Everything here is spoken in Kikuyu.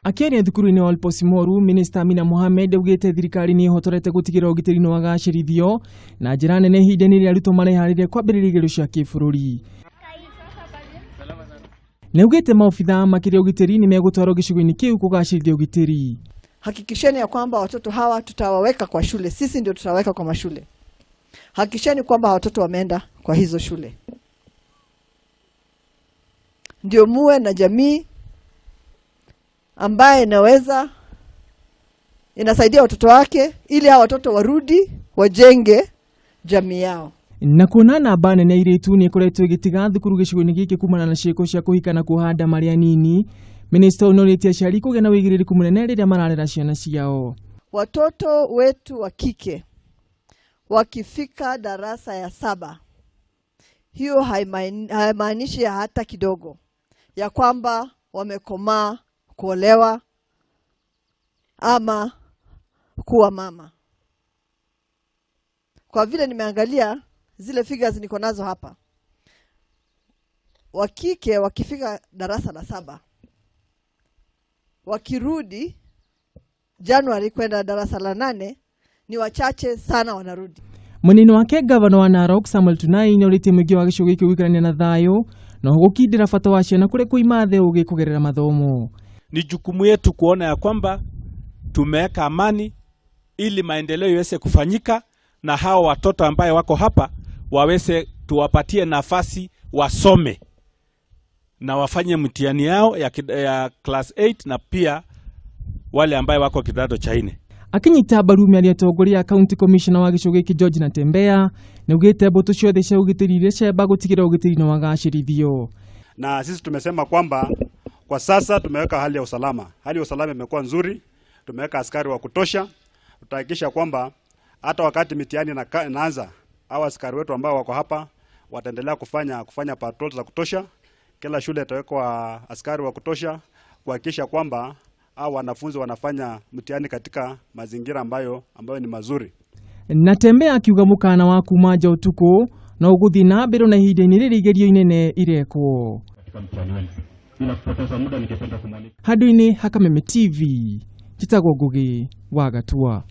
Akĩaria thukuru-inĩ wa Olposimoru, Minista Amina Mohamed augĩte thirikari nĩ ĩhotorete gũtigĩrĩra ũgitĩri nĩ wagacĩrithio na njĩra nene ihinda-inĩ rĩrĩa arutwo mareharĩria kwambĩrĩria igerio cia kĩbũrũri. Nĩ augĩte maobithaa makĩria ũgitĩri nĩ megũtwarwo gĩcigo-inĩ kĩu kũgacĩrithia ũgitĩri. Hakikisheni ya kwamba watoto hawa tutawaweka kwa shule, sisi ndio tutawaweka kwa mashule. Hakikisheni kwamba watoto wameenda kwa hizo shule, ndio muwe na jamii ambaye inaweza inasaidia watoto wake, ili hawa watoto warudi wajenge jamii yao. Na kuona namba nene ya airĩtu nĩ ĩkoretwo ĩgĩtiga thukuru gĩcigo-inĩ gĩkĩ kumana na ciĩko cia kũhika na kuoha nda marĩ anini, minista ũyũ nĩorĩtie aciari kũgĩa na wĩigĩrĩrĩku mũnene rĩrĩa mararera ciana ciao. Watoto wetu wa kike wakifika darasa ya 7, hiyo haimaanishi hata kidogo ya kwamba wamekomaa kuolewa ama kuwa mama. Kwa vile nimeangalia zile figures niko nazo hapa, wa kike wakifika darasa la 7, wakirudi Januari kwenda darasa la 8, ni wachache sana wanarudi. Munini wake gavana wa Narok Samuel Tunai nĩorĩtie mũingĩ wa gĩcigo gĩkĩ gũikarania na thayũ na gũkindĩra bata wa ciana kũrĩ kũima thĩ ũgĩ kũgerera mathomo. Ni jukumu yetu kuona ya kwamba tumeweka amani ili maendeleo iweze kufanyika na hao watoto ambaye wako hapa waweze, tuwapatie nafasi wasome na wafanye mtihani yao ya class 8 na pia wale ambaye wako kidato cha 4. Akinyita mbaru mĩario atongoria county commissioner wa gĩcigo gĩkĩ George Natembeya nĩaugĩte mbũtũ ciothe cia ũgitĩri iria ciamba gũtigĩrĩra ũgitĩri nĩ wagacĩrithio. Na sisi tumesema kwamba kwa sasa tumeweka hali ya usalama. Hali ya usalama imekuwa nzuri, tumeweka askari wa kutosha. Tutahakikisha kwamba hata wakati mitihani inaanza, hawa askari wetu ambao wako hapa wataendelea kufanya patrols za kutosha. Kila shule itawekwa askari wa kutosha kuhakikisha kwamba hao wanafunzi wanafanya mtihani katika mazingira ambayo ni mazuri. Natembeya akiuga mukana wa kuma nja utuku no ũgũthiĩ na mbere na ihinda-inĩ rĩrĩ igerio inene irekwo. Handũ-inĩ ha Kameme TV, njĩtagwo Ngũgĩ wa Gatua.